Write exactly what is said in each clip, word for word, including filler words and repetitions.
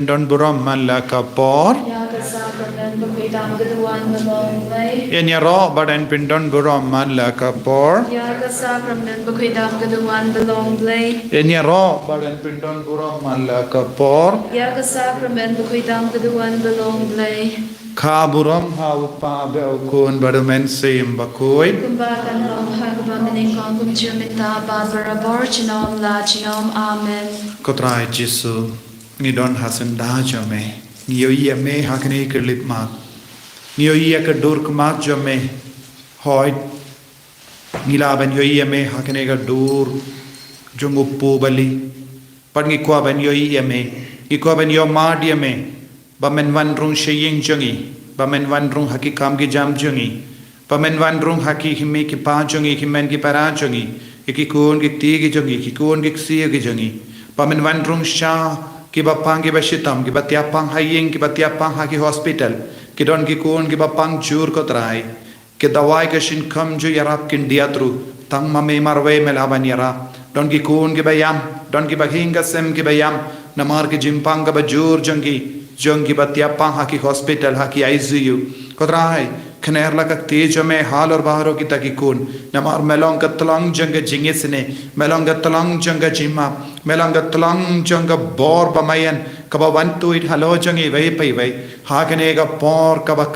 Pyndonburom man la ka por. Ïa ka sakramen bakhuid dam ka duwan ba long Blei. Yn ïaroh bad yn pyndonburom man la ka por. Ïa ka sakramen bakhuid dam ka duwan ba long Blei. Yn ïaroh bad yn pyndonburom man la ka por. Ïa ka sakramen bakhuid dam ka duwan ba long Blei. Kha burom ha u Kpa bad u Khun bad u Mynsiem Bakhuid. Kumba kan long ha kaba mynnyngkong, kumjuh mynta bad barabor junom la junom. Amen. Ko Trai Jisu, ngi don ha syndah jong me. Ngi ïohi ïa me ha kane ka lip mat. Ngi ïohi ïa ka dur khmat jong me. Hooid, ngi lah ban ïohi ïa me ha kane ka dur jong u Pubali. Bad ngi kwah ban ïohi ïa me. Ngi kwah ban ïohmad ïa me. Ba men wan rung sha ïing jong ngi. Ba men wan rung ha ki kam ki jam jong ngi. Ba men wan rung ha ki kmie ki kpa jong ngi, ki hynmen ki para jong ngi, ïa ki khun ki kti ki jong ngi, ki khun ki ksiew ki jong ngi. Ba men wan rung sha kiba pang kiba shitom, kiba thiah pang ha ïing, kiba thiah pang ha ki hospital. Ki don ki khun kiba pang jur, ko Trai. Ki dawai ka shin kham ju ïarap kin diat ruh. Tang ma me marwei me lah ban ïarap. Don ki khun kiba ïam, don kiba hing ka sem kiba ïam. Namar ki jingpang kaba jur jong ki, jong kiba thiah pang ha ki hospital, ha ki I C U. Ko Trai, khyndiat la ka kti jong me halor baroh kita ki khun. Namar me long ka tlong jong ka jingisynei, me long ka tlong jong ka jingmap, me long ka tlong jong ka bor ba maïan, kaba wan tuid halor jong iwei pa iwei. Ha kane ka por kaba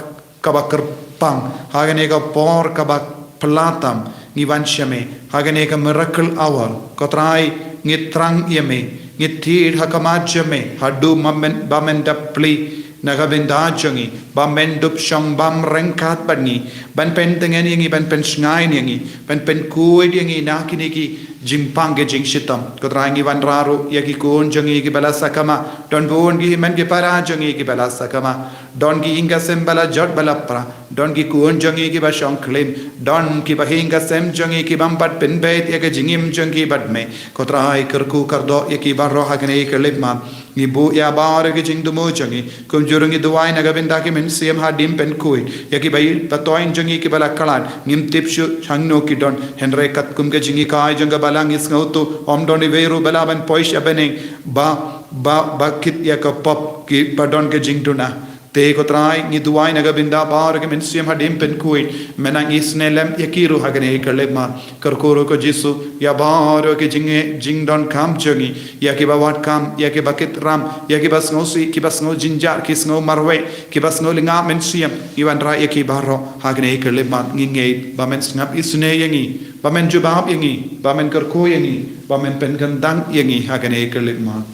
kaba kyrpang, ha kane ka por kaba pla tam, ngi wan sha me, ha kane ka miracle hour, ko Trai, ngi thrang ïa me, ngi thied ha khmat jong me, haduh ba men, ba men da plie na ka bynta jong ngi, ba men dup shong bam ryngkat bad ngi, ban pyntngen ïa ngi, ban pynshngaiñ ïa ngi, ban pynkhuid ïa ngi na kine ki jingpang ki jingshitom. Ko Trai, ngi wanrah ruh ïa ki khun jong ngi kiba la sakma, don bun ki hynmen ki para jong ngi kiba la sakma. Don ki ïing ki sem ba la jot ba la pra. Don ki khun jong ngi kiba shong khlem. Don kiba ïing ki sem jong ngi kibym pat pynbeit ïa ka jingim jong ki bad me. Ko Trai, kyrkhu kyrdoh ïa ki baroh ha kane ka lip mat. Ngi buh ïa baroh ki jingthmu jong ngi. Kumjuh ruh ngi duwai na ka bynta ki mynsiem hadien pynkhuid. Ïa kiba ïeit ba thoiñ jong ngi kiba la khlad. Ngim tip shuh hangno ki don. Hynrei katkum ka jinghikai jong ka balang ngi sngewthuh, ym don iwei ruh ba lah ban poi sha bneng ba, ba, ba kit ïa ka pop, kiba don ka jingduna. Te ko Trai, ngi duwai na ka bynta baroh ki mynsiem hadien pynkhuid, me nang isynei lem ïa ki ruh ha kane ka lip mat. Kyrkhu ruh ko Jisu ïa baroh ki jing, jingdonkam jong ngi, ïa kiba wad kam, ïa kiba kit ram, ïa kiba sngewsih, kiba sngew jynjar, ki sngew marwei, kiba sngew lynga mynsiem, ngi wanrah ïa ki baroh ha kane ka lip mat. Ngi ngeit ba men sngap isynei ïa ngi, ba men jubab ïa ngi, ba men kyrkhu ïa ngi, ba men pynkyndang ïa ngi ha kane ka lip mat.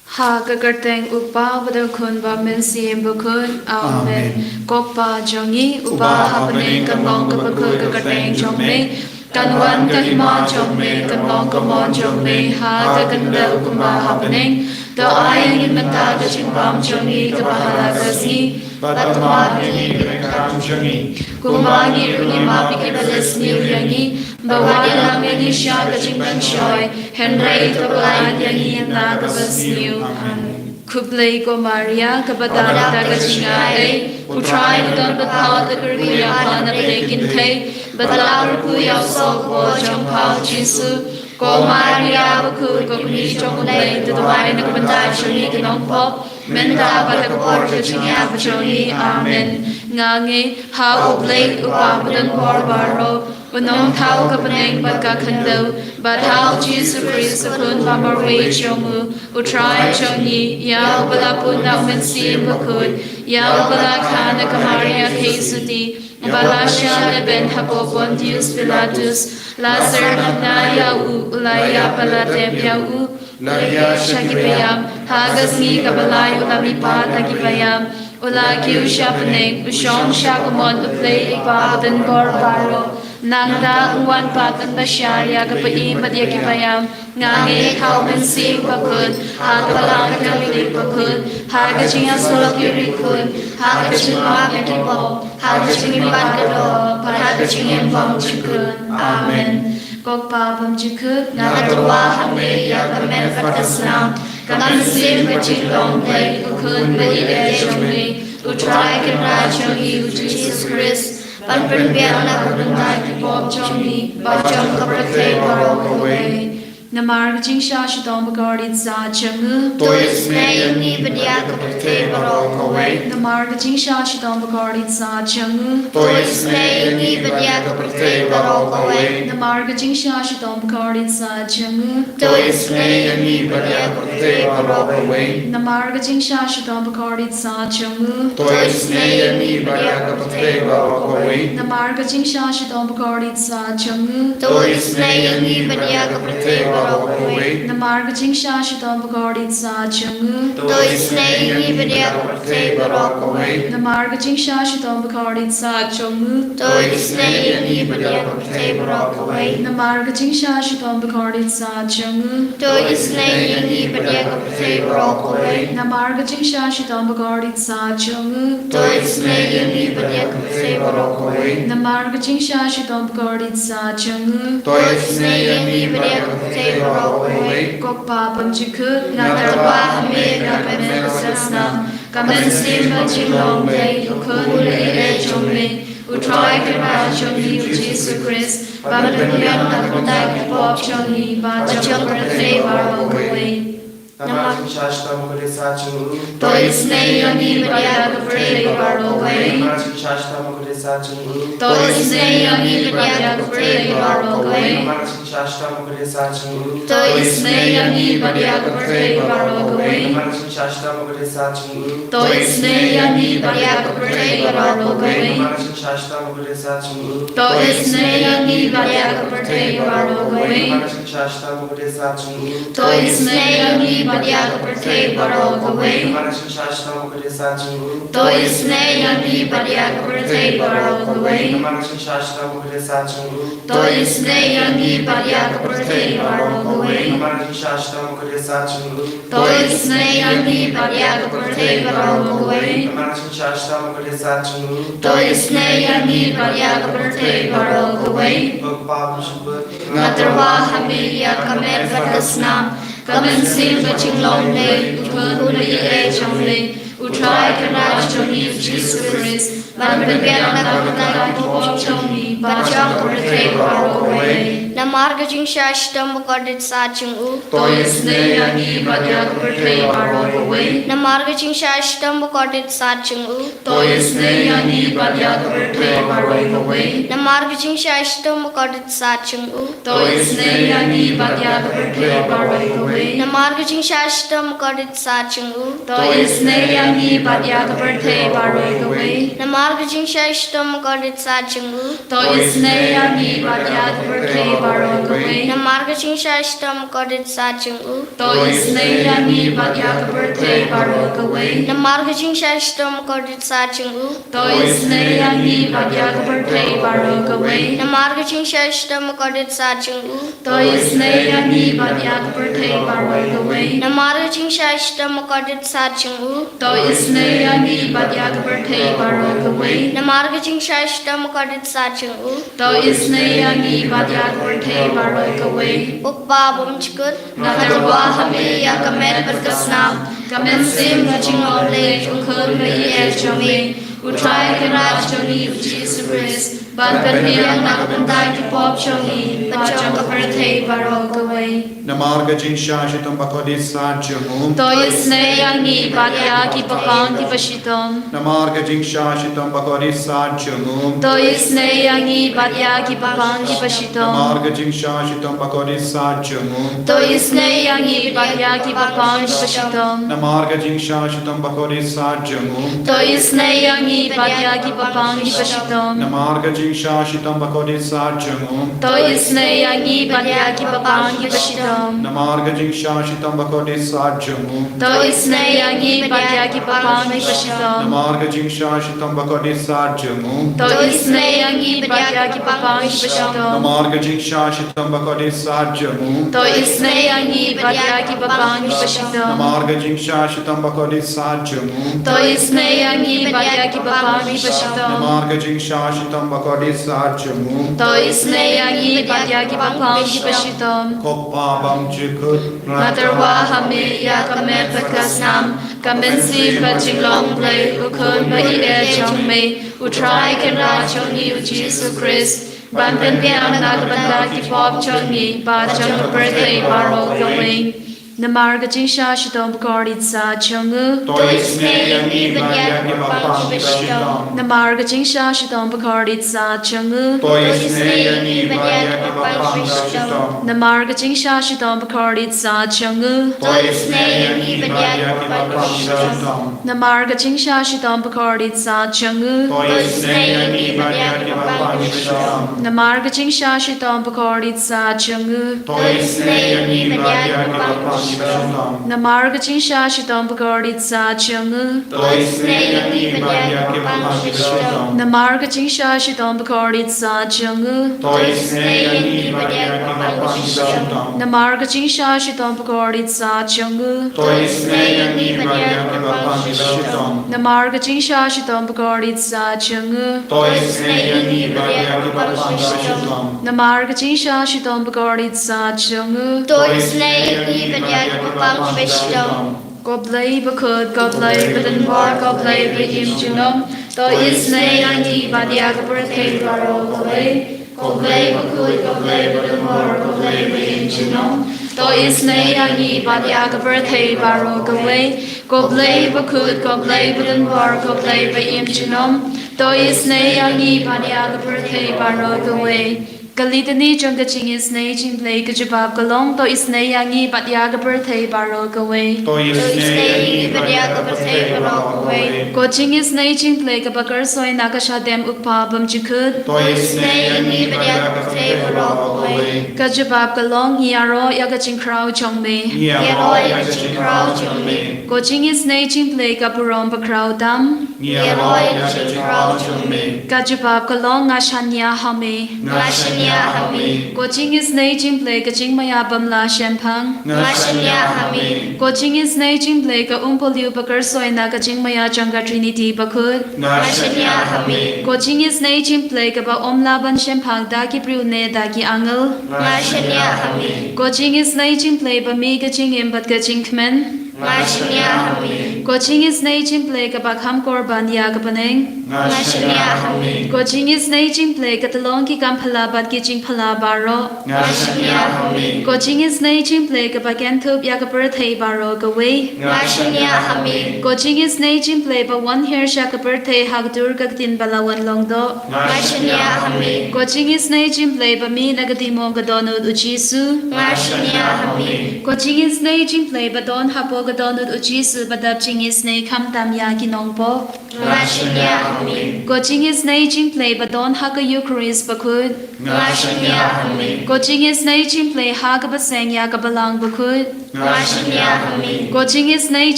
Ha ka kyrteng U Kpa bad U Khun bad U Mynsiem Bakhuid. Amen. Amen. Ko Kpa jong ngi uba ha bneng, kan long kaba khuid ka kyrteng jong me. Kan wan ka hima jong me, kan long ka mon jong me ha ka khyndew kumba ha bneng. To ai ïa ngi mynta ka jingbam jong ngi kaba ha la ka sngi. Bad to map ïa ngi ki ryngkat jong ngi, kumba ngi ruh ngi map ïa kiba leh sniew ïa ngi. Bad wat ïalam ïa ngi sha ka jingpynshoi, hynrei to pyllait ïa ngi na kaba sniew. Amen. Khublei ko Maria, kaba don da ka jingaiei, U Trai u don bad pha, to kyrkhu ïa pha na pdeng ki kynthei, bad la kyrkhu ïa u soh ka bor jong pha U Jisu. Ko Maria bakhuid, ko kmie jong U Blei, to duwai na ka bynta jong ngi ki nongpop, mynta bad ha ka por ka jingïap jong ngi. Amen. Nga ngeit ha U Blei U Kpa badonbor baroh, U Nongthaw ka bneng bad ka khyndew, bad ha U Jisu Khrist U Khun ba marwei jong u, U Trai jong ngi, ïa uba la pun da U Mynsiem Bakhuid, ïa uba la kha na ka Maria ka Judea, ba la shah lehbeiñ hapoh Pontius Pilatus, la syrnam na ïa u, u la ïap bad la tep ïa u, u la ïaid sha ki ba ïap, ha ka sngi kaba lai u la mihpat ha ki ba ïap, u la kiew sha bneng, u shong sha ka mon U Blei U Kpa badonbor baroh. Nangta un wan pat un bishar ïa ka ba im bad ïa ki ba ïap. Nga ngeit ha U Mynsiem Bakhuid, ha ka Balang Katholik bakhuid, ha ka jingïasyllok ki riewkhuid, ha ka jingmap ïa ki pop, ha ka jingim bad ka doh, bad ha ka jingim bymjukut. Amen. Ko Kpa bymjukut, nga tyrwa ha me ïa ka met bad ka snam, ka mynsiem ka jinglong Blei, U Khun ba ïeit jong me, U Trai Kynrad jong ngi U Jisu Khrist, ban pynbiang na ka bynta ki pop jong ngi bad jong ka pyrthei baroh kawei. Namar ka jingshah shitom bakordit sah jong u. To isynei ïa ngi bad ïa ka pyrthei baroh kawei. Namar ka jingshah shitom bakordit sah jong u. To isynei ïa ngi bad ïa ka pyrthei baroh kawei. Namar ka jingshah shitom bakordit sah jong u. To isynei ïa ngi bad ïa ka pyrthei baroh kawei. Namar ka jingshah shitom bakordit sah jong u. To isynei ïa ngi bad ïa ka pyrthei baroh kawei. Namar ka jingshah shitom bakordit sah jong u. To isynei ïa ngi bad ïa ka pyrthei baroh kawei. Namar ka jingshah shitom bakordit sah jong u. To isynei ïa ngi bad ïa ka pyrthei baroh kawei. Namar ka jingshah shitom bakordit sah jong u. To isynei ïa ngi bad ïa ka pyrthei baroh kawei. Namar ka jingshah shitom bakordit sah jong u. To isynei ïa ngi bad ïa ka pyrthei baroh kawei. Namar ka jingshah shitom bakordit sah jong u. To isynei ïa ngi bad ïa ka pyrthei baroh kawei. Namar ka jingshah shitom bakordit sah jong u. To isynei ïa ngi bad ïa ka pyrthei baroh kawei. Ko Kpa bymjukut, nga tyrwa ha me ïa ka met bad ka snam. Ka mynsiem bad jinglong Blei, u Khun baieit jong me. U Trai Kynrad jong ngi u Jisu Khrist, ban pynbiang na ka bynta ki pop jong ngi bad jong ka pyrthei baroh kawei. Namar ka jingshah shitom bakordit sah jong u. To isynei ïa ngi bad ïa ka pyrthei baroh kawei. Namar ka jingshah shitom bakordit sah jong u. To isynei ïa ngi bad ïa ka pyrthei baroh kawei. Namar ka jingshah shitom bakordit sah jong u. To isynei ïa ngi bad ïa ka pyrthei baroh kawei. Namar ka jingshah shitom bakordit sah jong u. To isynei ïa ngi bad ïa ka pyrthei baroh kawei. Namar ka jingshah shitom bakordit sah jong u. To isynei ïa ngi bad ïa ka pyrthei baroh kawei. Namar ka jingshah shitom bakordit sah jong u. To isynei ïa ngi bad ïa ka pyrthei baroh kawei. Namar ka jingshah shitom bakordit sah jong u. To isynei ïa ngi bad ïa ka pyrthei baroh kawei. Namar ka jingshah shitom bakordit sah jong u. To isynei ïa ngi bad ïa ka pyrthei baroh kawei. Namar ka jingshah shitom bakordit sah jong u. To isynei ïa ngi bad ïa ka pyrthei baroh kawei. Namar ka jingshah shitom bakordit sah jong u. To isynei ïa ngi bad ïa ka pyrthei baroh kawei. Ko Kpa bymjukut, nga tyrwa ha me ïa ka met bad ka snam. Ka mynsiem bad jinglong Blei, u Khun baieit jong me. U Trai Kynrad jong ngi u Jisu Khrist, ban pynbiang na ka bynta ki pop jong ngi bad jong ka pyrthei baroh kawei. Namar ka jingshah shitom bakordit sah jong u. To isynei ïa ngi bad ïa ka pyrthei baroh kawei. Namar ka jingshah shitom bakordit sah jong u. To isynei ïa ngi bad ïa ka pyrthei baroh kawei. Namar ka jingshah shitom bakordit sah jong u. To isynei ïa ngi bad ïa ka pyrthei baroh kawei. Namar ka jingshah shitom bakordit sah jong u. To isynei ïa ngi bad ïa ka pyrthei baroh kawei. Namar ka jingshah shitom bakordit sah jong u. To isynei ïa ngi bad ïa ka pyrthei baroh kawei. Namar ka jingshah shitom bakordit sah jong u. To isynei ïa ngi bad ïa ka pyrthei baroh kawei. Namar ka jingshah shitom bakordit sah jong u. To isynei ïa ngi bad ïa ka pyrthei baroh kawei. Namar ka jingshah shitom bakordit sah jong u. To isynei ïa ngi bad ïa ka pyrthei baroh kawei. Namar ka jingshah shitom bakordit sah jong u. To isynei ïa ngi bad ïa ka pyrthei baroh kawei. Namar ka jingshah shitom bakordit sah jong u. To isynei ïa ngi bad ïa ka pyrthei baroh kawei. Ko Kpa bymjukut, nga tyrwa ha me ïa ka met bad ka snam. Ka mynsiem bad jinglong Blei, u Khun baieit jong me. U Trai Kynrad jong ngi u Jisu Khrist, ban pynbiang na ka bynta ki pop jong ngi bad jong ka pyrthei baroh kawei. Namar ka jingshah shitom bakordit sah jong u. To isynei ïa ngi bad ïa ki bapang ki bashitom. Namar ka jingshah shitom bakordit sah jong u. To isynei ïa ngi bad ïa ki bapang ki bashitom. Namar ka jingshah shitom bakordit sah jong u. To isynei ïa ngi bad ïa ki bapang ki bashitom. Namar ka jingshah shitom bakordit sah jong u. To isynei ïa ngi bad ïa ki bapang ki bashitom. Namar ka jingshah shitom bakordit sah jong u. To isynei ïa ngi bad ïa ki bapang ki bashitom. Namar ka jingshah shitom bakordit sah jong u. To isynei ïa ngi bad ïa ki bapang ki bashitom. Namar ka jingshah shitom bakordit sah jong u. To isynei ïa ngi bad ïa ki bapang ki bashitom. Namar ka jingshah shitom bakordit sah jong u. To isynei ïa ngi bad ïa ki bapang ki bashitom. Namar ka jingshah shitom bakordit sah jong u. To isynei ïa ngi bad ïa ki bapang ki bashitom. Namar ka jingshah shitom bakordit sah jong u. To isynei ïa ngi bad ïa ki bapang ki bashitom. Ko Kpa bymjukut, nga tyrwa ha me ïa ka met bad ka snam. Ka mynsiem bad jinglong Blei, u Khun baieit jong me. U Trai Kynrad jong ngi u Jisu Khrist, Ban pynbiang na ka bynta ki pop jong ngi bad jong ka pyrthei baroh kawei. Namar ka jingshah shitom bakordit sah jong u. To isynei ïa ngi bad ïa kiba pang kiba shitom. Namar ka jingshah shitom bakordit sah jong u. To isynei ïa ngi bad ïa kiba pang kiba shitom. Namar ka jingshah shitom bakordit sah jong u. To isynei ïa ngi bad ïa kiba pang kiba shitom. Namar ka jingshah shitom bakordit sah jong u. To isynei ïa ngi bad ïa kiba pang kiba shitom. Namar ka jingshah shitom bakordit sah jong u. To isynei ïa ngi bad ïa kiba pang kiba shitom. Namar ka jingshah shitom bakordit sah jong u. To isynei ïa ngi bad ïa kiba pang kiba shitom. Namar ka jingshah shitom bakordit sah jong u. To isynei ïa ngi bad ïa kiba pang kiba shitom. Namar ka jingshah shitom bakordit sah jong u. To isynei ïa ngi bad ïa kiba pang kiba shitom. Namar ka jingshah shitom bakordit sah jong u. To isynei ïa ngi bad ïa kiba pang kiba shitom. Namar ka jingshah shitom bakordit sah jong u. To isynei ïa ngi bad ïa kiba pang kiba shitom. Ko Blei bakhuid, ko Blei badonbor, ko Blei ba im junom. To isynei ïa ngi bad ïa ka pyrthei baroh kawei. Ko Blei bakhuid, ko Blei badonbor, ko Blei ba im junom. To isynei ïa ngi bad ïa ka pyrthei baroh kawei. Ko Blei bakhuid, ko Blei badonbor, ko Blei ba im junom. To isynei ïa ngi bad ïa ka pyrthei baroh kawei. Ka litany jong ka jingisynei jingblei ka jubab ka long, to isynei ïa ngi bad ïa ka pyrthei baroh kawei. To isynei ïa ngi bad ïa ka pyrthei baroh kawei. Ko jingisynei jingblei kaba kyrsoi na ka shadem u Kpa bymjukut. To isynei ïa ngi bad ïa ka pyrthei baroh kawei. Ka jubab ka long, ngi ïaroh ïa ka jingkhraw jong me. Ngi ïaroh ïa ka jingkhraw jong me. Ko jingisynei jingblei ka burom bakhraw tam. Ngi ïaroh ïa ka jingkhraw jong me. Ka jubab ka long, nga shaniah ha me. Nga shaniah ha me. Ko jingisynei jingblei ka jingmaïa bymlah shemphang. Nga shaniah ha me. Ko jingisynei jingblei ka umpohliew bakyrsoi na ka jingmaïa jong ka Trinity bakhuid. Nga shaniah ha me. Ko jingisynei jingblei kaba ym lah ban shemphang da ki briew ne da ki angel. Nga shaniah ha me. Ko jingisynei jingblei ba mih ka jingim bad ka jingkmen. Nga shaniah ha me. Ko jingisynei jingblei kaba kham kor ban ïa ka bneng. Nga shaniah ha me. Ko jingisynei jingblei ka tyllong ki kam phylla bad ki jingphylla baroh. Nga shaniah ha me. Ko jingisynei jingblei kaba kynthup ïa ka pyrthei baroh kawei. Nga shaniah ha me. Ko jingisynei jingblei ba wan hiar sha ka pyrthei ha ka dur ka ktien ba la wan long doh. Nga shaniah ha me. Ko jingisynei jingblei ba mih na ka diengmong ka dohnud u Jisu. Nga shaniah ha me. Ko jingisynei jingblei ba don hapoh ka dohnud u Jisu ba dap jingisynei khamtam ïa ki nongpop. Nga shaniah ha me. Ko jingisynei jingblei ba don ha ka Eukharist bakhuid. Nga shaniah ha me. Ko jingisynei jingblei ha kaba seng ïa ka Balang bakhuid. Nga shaniah ha me. Ko jingisynei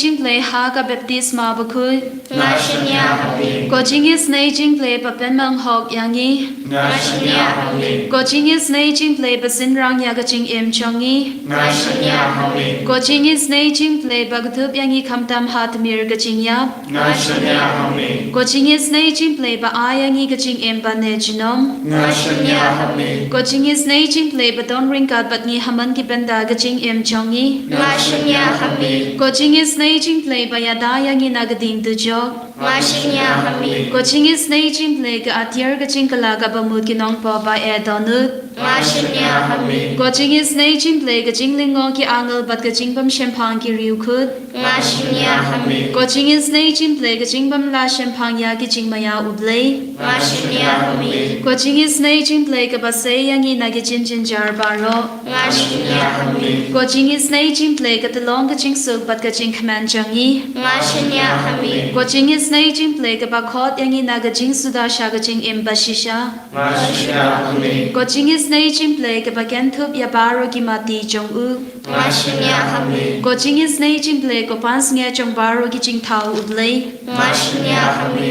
jingblei ha ka baptisma bakhuid. Nga shaniah ha me. Ko jingisynei jingblei ba pynmang hok ïa ngi. Nga shaniah ha me. Ko jingisynei jingblei ba synrang ïa ka jingim jong ngi. Nga shaniah ha me. Ko jingisynei jingblei ba kdup ïa ngi khamtam ha tmier ka jingïap. Nga shaniah ha me. Ko jingisynei jingblei ba ai ïa ngi ka jingim ba ne junom. Nga shaniah ha me. Ko jingisynei jingblei ba don ryngkat bad ngi ha man ki bynta ka jingim jong ngi. Nga shaniah ha me. Ko jingisynei jingblei ba ïada ïa ngi na ka ding dujok. Nga shaniah ha me. Ko jingisynei jingblei ka atiar ka jingkylla kaba mut ki nongpop ba eh dohnud. Nga shaniah ha me. Ko jingisynei jingblei ka jinglyngngoh ki angel bad ka jingbymshemphang ki riewkhuid. Nga shaniah ha me. Ko jingisynei jingblei ka jingbymlah shemphang ïa ki jingmaïa u Blei. Nga shaniah ha me. Ko jingisynei jingblei kaba sei ïa ngi na ki jingjynjar baroh. Nga shaniah ha me. Ko jingisynei jingblei ka tyllong ka jingsuk bad ka jingkmen jong ngi. Nga shaniah ha me. Ko jingisynei jingblei kaba khot ïa ngi na ka jingsuda sha ka jingim bashisha. Nga shaniah ha me. Ko jingisynei jingblei kaba kynthup ïa baroh ki mati jong u. Nga shaniah ha me. Ko jingisynei jingblei ko pansngiat jong baroh ki jingthaw u Blei. Nga shaniah ha me.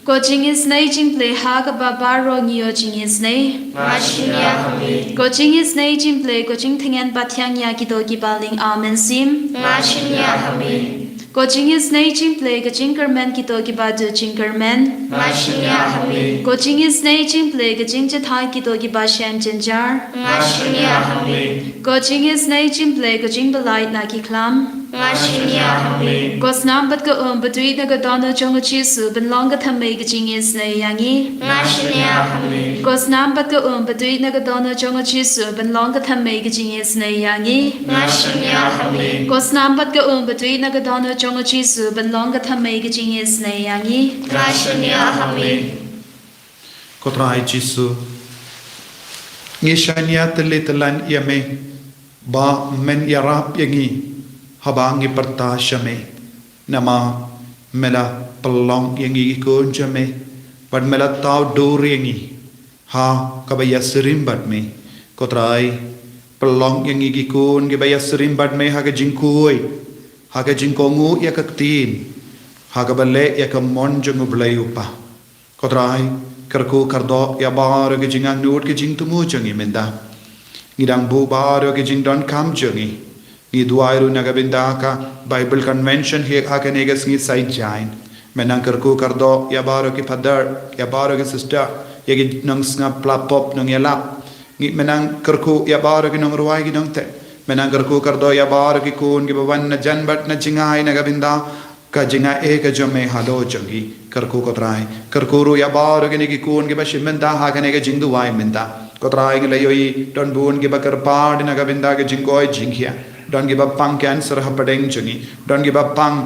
Ko jingisynei jingblei ha kaba baroh ngi ïoh jingisynei. Nga shaniah ha me. Ko jingisynei jingblei ko jingtngen ba thiang ïa kito kiba ling, amen sim. Nga shaniah ha me. Ko jingisynei jingblei ka jingkyrmen kito kiba duh jingkyrmen. Nga shaniah ha me. Ko jingisynei jingblei ka jingjahthait kito kiba shem jynjar. Nga shaniah ha me. Ko jingisynei jingblei ka jingbyllait na ki khlam. Nga shaniah ha me. Ko snam bad ka um ba duid na ka dohnud jong u Jisu, ban long ka thymmei ka jingisynei ïa ngi. Nga shaniah ha me. Ko snam bad ka um ba duid na ka dohnud jong u Jisu, ban long ka thymmei ka jingisynei ïa ngi. Nga shaniah ha me. Ko snam bad ka um ba duid na ka dohnud jong u Jisu, ban long ka thymmei ka jingisynei ïa ngi. Nga shaniah ha me. Ko Trai Jisu, ngi shaniah tylli tyllan ïa me ba men ïarap ïa ngi haba ngi pyrta sha me. Namar me la pynlong ïa ngi ki khun jong me bad me la thaw dur ïa ngi ha kaba ïasyriem bad me. Ko Trai, pynlong ïa ngi ki khun kiba ïasyriem bad me ha ka jingkhuid, ha ka jingkohnguh ïa ka ktien, ha kaba leh ïa ka mon jong U Blei U Kpa. Ko Trai, kyrkhu kyrdoh ïa baroh ki jingangnud ki jingthmu jong ngi mynta. Ngi dang buh baroh ki jingdonkam jong ngi. Ngi duwai ruh na ka bynta ka Bible Convention ha kane ka sngi Saitjaiñ. Men nang kyrkhu kyrdoh ïa baroh ki phadar, ïa baroh ki sister, ïa ki nongsngap pla pop nongïalap. Ngi men nang kyrkhu ïa baroh ki nongrwai ki nongteh. Men nang kyrkhu kyrdoh ïa baroh ki khun kiba wan na jan bad na jngai na ka bynta ka jingai ka jong me halor jong ngi. Kyrkhu ko Trai, kyrkhu ruh ïa baroh kine ki khun kiba shim bynta ha kane ka jingduwai mynta. Ko Trai, ngi la ïohi don bun kiba kyrpad na ka bynta ka jingkoit jingkhiah. Don kiba pang cancer hapdeng jong ngi. Don kiba pang,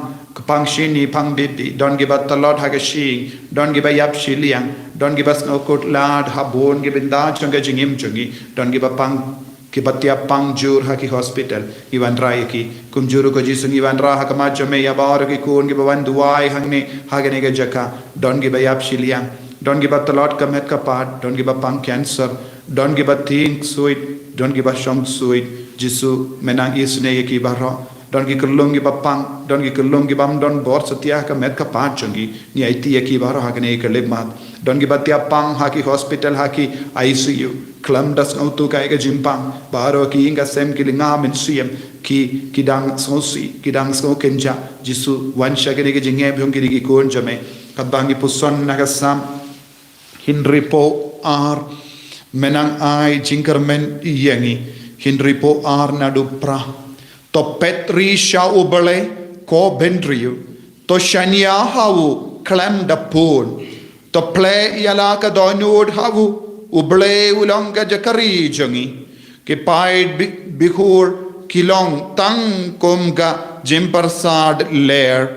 pang shini, pang bibi. Don kiba tlot ha ka shyieng. Don kiba ïap shiliang. Don kiba sngewkut lad ha bun ki bynta jong ka jingim jong ngi. Don kiba pang, kiba tiap pang jur ha ki hospital, ngi wanrah ïa ki. Kumjuh ruh ko Jisu, ngi wanrah ha khmat jong me ïa baroh ki khun kiba wan duwai hangne ha kane ka jaka. Don kiba ïap shiliang, don kiba tlot ka met ka phad, don kiba pang cancer, don kiba tieng ksuid, don kiba shong ksuid. Jisu, men nang isynei ïa ki baroh. Don ki khyllung kiba pang, don ki khyllung kibym don bor satia ha ka met ka phad jong ki. Ngi aiti ïa ki baroh ha kane ka khyllipmat. Don kiba tiap pang ha ki hospital, ha ki I C U. Khlem da sngewthuh kaei ka jingpang, baroh ki ïing ka sem, ki lynga mynsiem, ki, ki dang sngewsih, ki dang sngewkynjah. Jisu, wan sha kine ki jingeh jong kine ki khun jong me. Katba ngi puson na ka Salm hynriewphew ar, men nang ai jingkyrmen ïa ngi. Hynriewphew ar naduh phra. To phet ri sha U Blei, ko bynriew. To shaniah ha u khlem da bun. To plie ïa la ka dohnud ha u. U Blei u long ka jaka ri jong ngi. Ki paid bi-, bihur ki long tang kum ka jingpyrsad ler.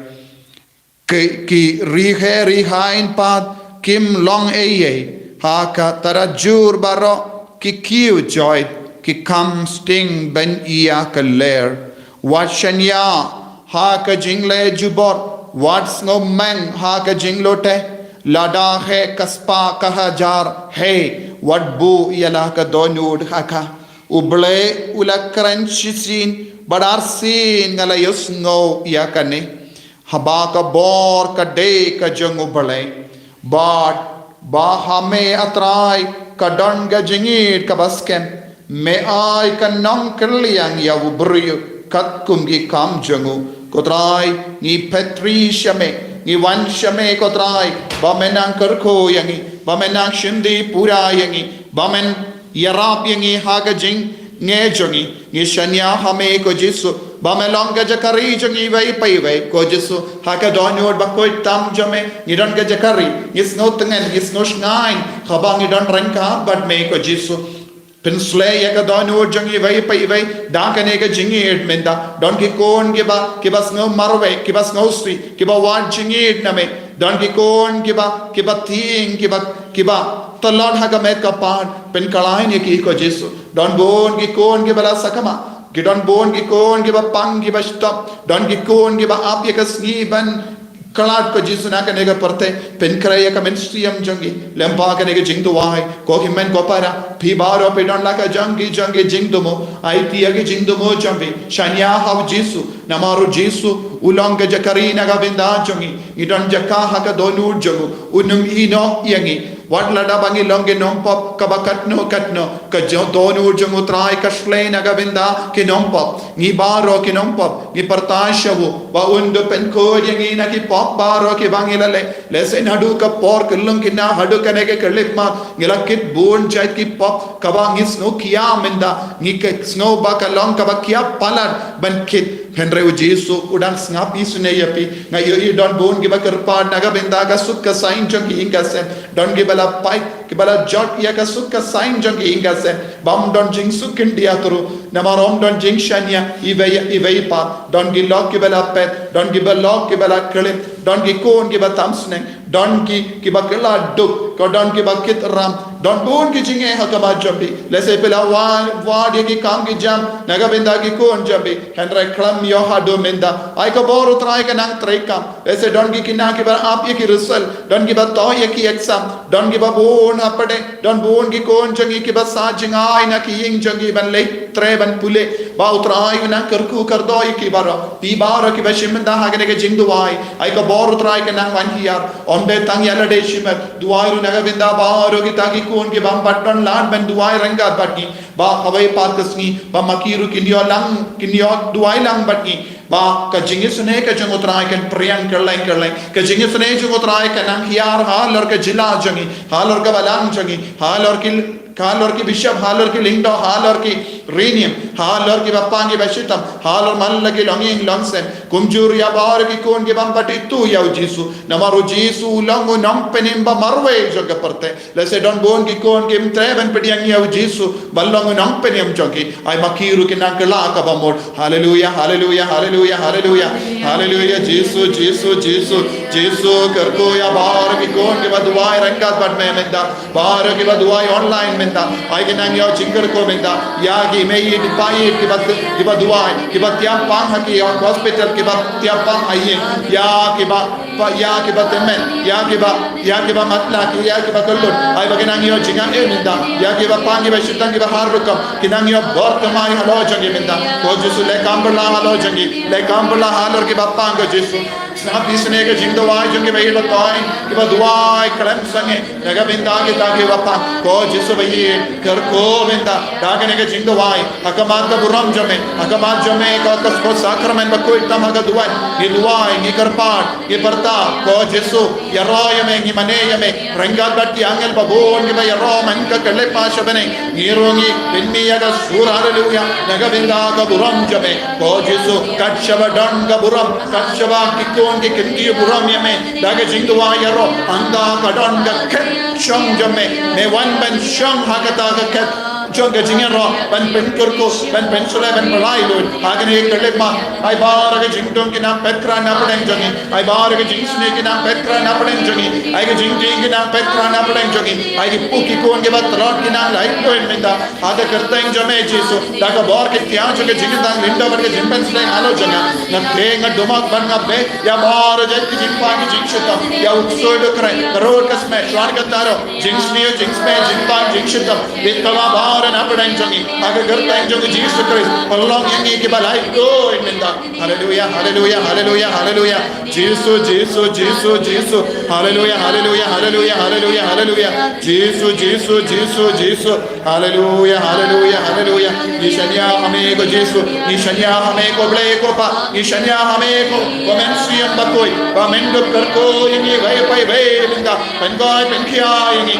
Ki, ki riewkhiah riewaiñ pat kim long ei ei. Ha ka tarajur baroh ki kiew joit, ki kham sting ban ïa ka ler. Wat shaniah ha ka jingleh jubor, wat sngewmeng ha ka jinglute. Lada heh ka spah ka hajar, hei, wat buh ïa la ka dohnud ha ka. U Blei u la kren shisien, bad arsien nga la ïohsngew ïa kane. Haba ka bor ka dei ka jong U Blei. Bad ba ha me, A Trai, ka don ka jingïeid kaba skhem. Me ai ka nongkylliang ïa u briew katkum ki kam jong u. Ko Trai, ngi phet ri sha me, ngi wan sha me, ko Trai, ba men nang kyrkhu ïa ngi, ba men nang shim dih pura ïa ngi, ba men ïarap ïa ngi ha ka jingeh jong ngi. Ngi shaniah ha me, ko Jisu, ba me long ka jaka ri jong ngi iwei pa iwei, ko Jisu. Ha ka dohnud bakhuid tam jong me, ngi don ka jaka ri, ngi sngewtngen, ngi sngewshngaiñ haba ngi don ryngkat bad me, ko Jisu. Pynshlei ïa ka dohnud jong ngi iwei pa iwei da kane ka jingïeid mynta. Don ki khun kiba, kiba sngew marwei, kiba sngewsih, kiba wad jingïeid na me. Don ki khun kiba, kiba tieng, kiba, kiba tlot ha ka met ka phad. Pynkhlaiñ ïa ki, ko Jisu. Don bun ki khun kiba la sakma. Ki don bun ki khun kiba pang, kiba shitom. Don ki khun kiba ap ïa ka sngi ban khlad, ko Jisu, na kane ka pyrthei. Pynkhreh ïa ka mynsiem jong ki lyngba kane ka jingduwai. Ko hynmen ko para, phi baroh phi don la ka jong ki jong ki jingthmu. Aiti ïa ki jingthmu jong phi. Shaniah ha u Jisu. Namar u Jisu u long ka jaka ri na ka bynta jong ngi. Ngi don jaka ha ka dohnud jong u. Un ym ïehnoh ïa ngi. Wat lada ba ngi long ki nongpop, kaba katno katno, ka jong, dohnud jong u Trai ka shlei na ka bynta ki nongpop. Ngi baroh ki nongpop, ngi pyrta sha u ba un da pynkhuid ïa ngi na ki pop baroh kiba ngi la leh. Lehse naduh ka por khyllung kine haduh kane ka khyllipmat, ngi la kit bun jait ki pop kaba ngi sngew khia mynta, ngi sngew ba ka long kaba khia palat ban kit. Hynrei u Jisu u dang sngap isynei ïa phi. Nga ïohi don bun kiba kyrpad na ka bynta ka suk ka saiñ jong ki ïing ka sem. Don kiba la pait, kiba la jot ïa ka suk ka saiñ jong ki ïing ka sem. Bym don jingsuk khyndiat ruh. Namar ym don jingshaniah iwei, iwei pat. Don ki lok kiba la pet, don kiba lok kiba la klim, don ki khun kiba tam sneng, don ki kiba kylla duk, ko don kiba kit ram, don bun ki jingeh ha khmat jong phi. Lehse phi la wad, wad ïa ki kam ki jam na ka bynta ki khun jong phi. Hynrei khlem ïoh haduh mynta. Ai ka bor u Trai ka nang treikam. Lehse don ki khynnah kiba ap ïa ki result, don kiba toh ïa ki exam, don kiba bun hapdeng, don bun ki khun jong ngi kiba sah jngai na ki ïing jong ngi ban leit trei ban pule. Ba u Trai u nang kyrkhu kyrdoh ïa ki baroh. Phi baroh kiba shim bynta ha kane ka jingduwai, ai ka bor u Trai ka nang wan hiar. Ym dei tang ïa lade shimet, duwai ruh na ka bynta baroh kita ki khun kibym pat don lad ban duwai ryngkat bad ngi. Ba kawei pat ka sngi ba ma ki ruh kin ïoh lang, kin ïoh duwai lang bad ngi. Ba ka jingisynei ka jong u Trai kan pyrshang kylleng kylleng. Ka jingisynei jong u Trai ka nang hiar halor ka jylla jong ngi, halor ka balang jong ngi, halor ki, halor ki bishop, halor ki lyngdoh, halor ki riewniam, halor ki bapang ki bashitom, halor man la ki longïing longsem. Kumjuh ïa baroh ki khun kibym pat itu ïa u Jisu. Namar u Jisu u long u nongpynim ba marwei jong ka pyrthei. Lehse don bun ki khun kim treh ban pdiang ïa u Jisu ban long u nongpynim jong ki. Ai ma ki ruh kin nang kylla kaba mut. Haleluya, haleluya, haleluya, haleluya. Haleluya, Jisu, Jisu, Jisu. Jisu, kyrkhu ïa baroh ki khun kiba duwai ryngkat bad me mynta. Baroh kiba duwai online mynta. Ai kin nang ïoh jingkyrkhu mynta. Ïa ki mei ïa ki pa ïa kiba, kiba duwai, kiba tiap pang ha ki hospital, kiba tiap pang ha ïing. Ïa kiba pa, ïa kiba tymmen, ïa kiba, ïa kiba matlah, ïa kiba kyllut. Ai ba kin nang ïoh jingaiei mynta. Ïa kiba pang kiba shitang kiba har rukom, kin nang ïoh bor thymmai halor jong ki mynta. Ko Jisu leh kam bylla halor jong ki, leh kam bylla halor kiba pang ko Jisu. Sngap isynei ka jingduwai jong kiba ïeit ba toiñ, kiba duwai khlem sangeh na ka bynta kita kiba pang. Ko Jisu ba ïeit, kyrkhu mynta da kane ka jingduwai. Ha khmat ka burom jong me, ha khmat jong me ka, ka, ka sakramen bakhuid tam ha ka duwan. Ngi duwai, ngi kyrpad, ngi pyrta, ko Jisu, ïaroh ïa me, ngi mane ïa me ryngkat bad ki angel babun kiba ïaroh man ka khyllipmat sha bneng. Ngi rung ngi pynmih ïa ka sur haleluya na ka bynta ka burom jong me. Ko Jisu, kat shaba don ka burom, kat shaba ki khun ki kynti burom ïa me da ka jingduwai ïaroh, hangta ka don ka khet shong jong me. Me wan ban shong ha kata ka khet jong ka jingïaroh, ban pynkyrkhu, ban pynshlei, ban pynlait lut ha kane ka khyllipmat. Ai baroh ki jingdum ki nang peit khraw na pdeng jong ngi. Ai baroh ki jingsniew ki nang peit khraw na pdeng jong ngi. Ai ki jingtieng ki nang peit khraw na pdeng jong ngi. Ai ki pu ki khun kiba tlot ki nang lait lut mynta ha ka kyrteng jong me Jisu. Da ka bor ka thiang jong ka jingïadon lyngdoh bad ka jingpynshlei halor jong nga. Nga kheiñ, nga dumok bad nga beh ïa baroh jait ki jingpang ki jingshitom, ïa u ksuid u kreh, ka rud ka smet, shuwa ka taroh, jingsniew, jingsmet, jingpang, jingshitom. Bit tang baroh na pdeng jong ngi ha ka kyrteng jong u Jisu Khrist. Pynlong ïa ngi kiba lait lut mynta. Haleluya, haleluya, haleluya, haleluya. Jisu, Jisu, Jisu, Jisu. Haleluya, haleluya, haleluya, haleluya, haleluya. Jisu, Jisu, Jisu, Jisu. Haleluya, haleluya, haleluya. Ngi shaniah ha me ko Jisu. Ngi shaniah ha me ko Blei ko Pa. Ngi shaniah ha me ko, ko Mynsiem Bakhuid. Ba men dup kyrkhu ïa ngi iwei pa iwei mynta. Pynkoit pynkhia ïa ngi.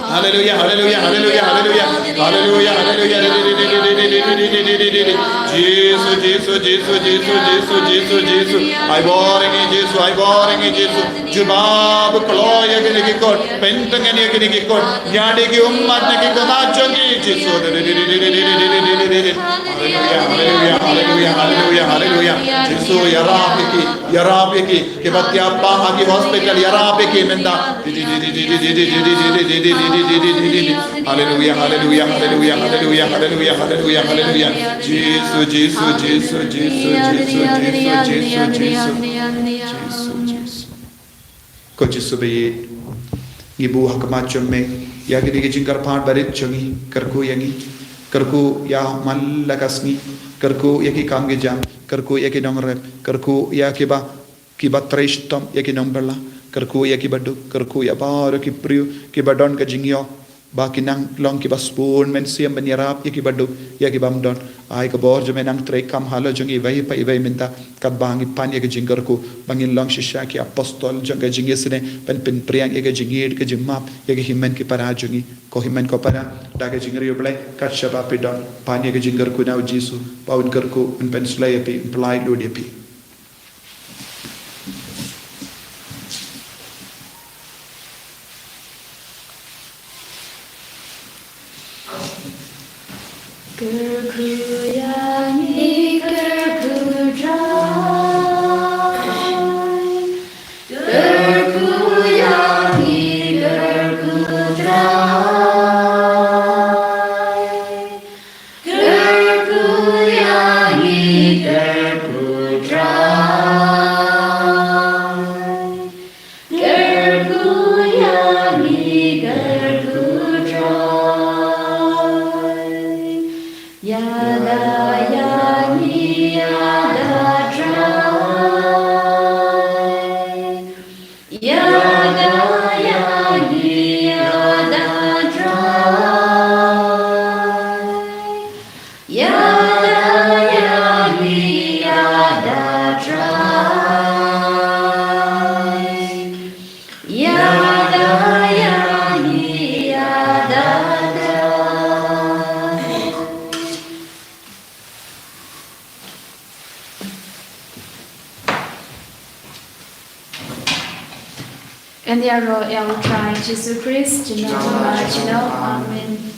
Haleluya, haleluya, haleluya, haleluya. Haleluya, haleluya. Jisu, Jisu, Jisu, Jisu, Jisu, Jisu. Ai bor ïa ngi Jisu, ai bor ïa ngi Jisu. Jubab kloi ïa kine ki khun, pyntngen ïa kine ki khun. Ïa ki ummat ne ki khun jong ngi Jisu. Haleluya, haleluya, haleluya, haleluya, haleluya. Jisu ïarap ïa ki, ïarap ïa ki. Kiba tiap pang ha ki hospital ïarap ïa ki mynta. Haleluya, haleluya, haleluya, haleluya, haleluya, haleluya, haleluya, haleluya. Jisu, Jisu, Jisu, Jisu. Jisu, Jisu. Ko Jisu ba ïeit, ngi buh ha khmat jong me ïa kine ki jingkyrpad barit jong ngi, kyrkhu ïa ngi, kyrkhu ïa man la ka sngi, kyrkhu ïa ki kam ki jam, kyrkhu ïa ki nongrep, kyrkhu ïa kiba, kiba trei shitom, ïa ki nongbylla, kyrkhu ïa kiba duk, kyrkhu ïa baroh ki briew kiba don ka jingïoh ba kin nang long kiba sbun mynsiem ban ïarap ïa kiba duk, ïa ki bymdon. Ai ka bor jong me nang trei kam halor jong iwei pa iwei mynta, katba ngi pan ïa ka jingkyrkhu ba ngin long shisha ki apostol jong ka jingisynei, ban pynpriang ïa ka jingïeit ka jingmap ïa ki hynmen ki para jong ngi. Ko hynmen ko para, da ka jingriewblei, kat shaba phi don, pan ïa ka jingkyrkhu na u Jisu, ba un kyrkhu, un pynslei ïa phi, un pynlait lut ïa phi. Kyrkhu ïa ngi, kyrkhu Trai. Kyrkhu ïa ngi, kyrkhu Trai. Kyrkhu ïa ngi, kyrkhu Trai. Kyrkhu ïa ngi, kyrkhu Trai. Ïada ïa ngi, ïada Trai. Ïada ïa ngi, ïada Trai. Ïada ïa ngi, ïada Trai. Ïada ïa ngi, ïada Trai. Yn ïaroh ïa u Trai Jisu Khrist, junom ba junom. Amen.